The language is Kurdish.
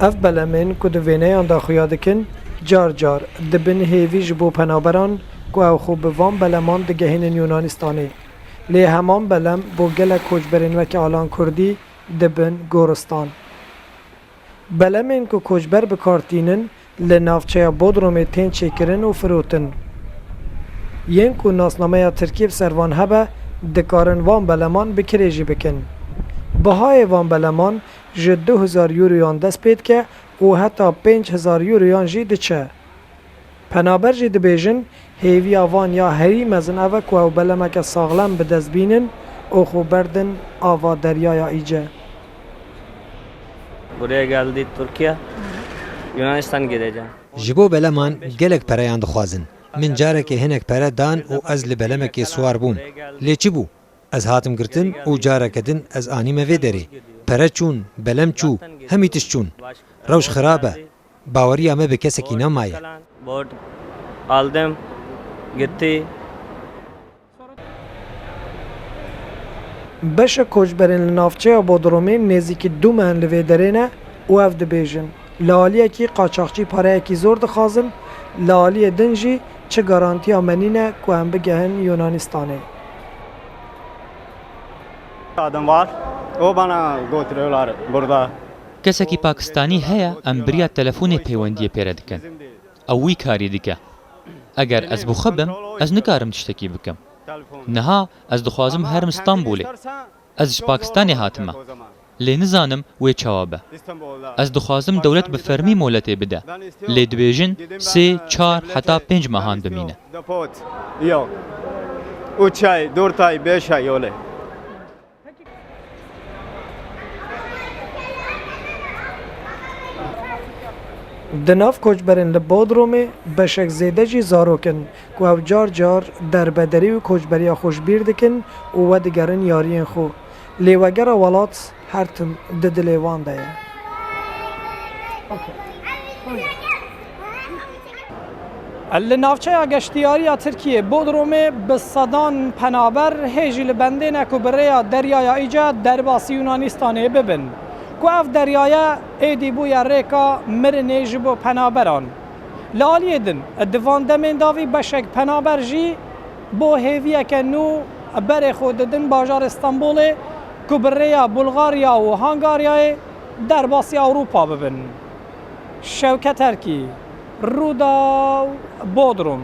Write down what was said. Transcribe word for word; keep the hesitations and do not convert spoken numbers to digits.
Ev belemên ku di wêneyan de xuya dikin, car car dibin hêvî ji bo penaberan ku ew xwe bi van beleman digehînin Yunanistanê. Lê heman belem bo gelek koçberên weke Alan Kurdî dibin goristan. Belemên ku koçber bi kar tînin, li navçeya Bodrumê tên çêkirin û firotin. Yên ku nasnameya Tirkiyê bi ser van hebe, dikarin van beleman bi kirê jî bikin. Bihayê van beleman ji du hezar euroyan dest pê dike û heta pênc hezar euroyan jî diçe. Penaber jî dibêjin, hêviya van ya herî mezin ev e ku ew belemeke saxlem bi dest bînin û xwe berdin ava Deryaya Îce. Buraya geldi Türkiye, Yunanistan gideceğim. Ji bo beleman gelek pereyan dixwazin. Min carekê hinek pere dan û ez li belemekê siwar bûm. Lê çi bû? Ez hatim girtin û careke din ez anîme vê derê. Pere çûn, belem çû, hemî tişt çûn. Rewş xirab e. Baweriya me bi kesekî nemaye. Board aldım, gitti. Beşek koçberên li navçeya Bodrumê nêzîkî du meh in li vê derê ne û ev dibêjin, li aliyekî qaçaxçî pareyekî zor dixwazin, li aliyê din jî çi garantiya me nîne ku em bigehin Yunanistanê. Adam var. O bana götürüyorlar burada. Kesekî Pakistanî heye, em bi riya telefonê peywendiyê pê re dikin. Ew wî karî dike. Eger ez bi xwe bim, ez nikarim tiştekî bikim. Niha ez dixwazim herim Stenbolê. Ez ji Pakistanê hatime. Lê nizanim wê çawa be. Ez dixwazim dewlet bi fermî moletê bide. Lê dibêjin sê, çar heta pênc mehan bimîne. Depot. Yok. Üç ay, dört ay, beş ay öyle. Di nav koçberên li Bodrumê beşek zêde jî zarok in ku ew car car derbederî û koçberiya xwe ji bîr dikin û wedigerin yariyên xwe. Lê wegera welat her tim di dilê wan de ye. Li navçeya geştiyariya Tirkiyê, Bodrumê, bi sedan penaber hê jî li bendê ne ku bi rêya Deryaya Îce derbasî Yunanistanê bibin, ku ev deryaye êdî bûye rêka mirinê ji bo penaberan. Li aliyê din, di van demên dawî beşek penaber jî bo hêviyeke nû berê xwe didin bajarê Stenbolê ku bi rêya Bulgarya û Hangaryayê derbasî Ewropa bibin. Şewket Erkî, Rûdaw, Bodrum.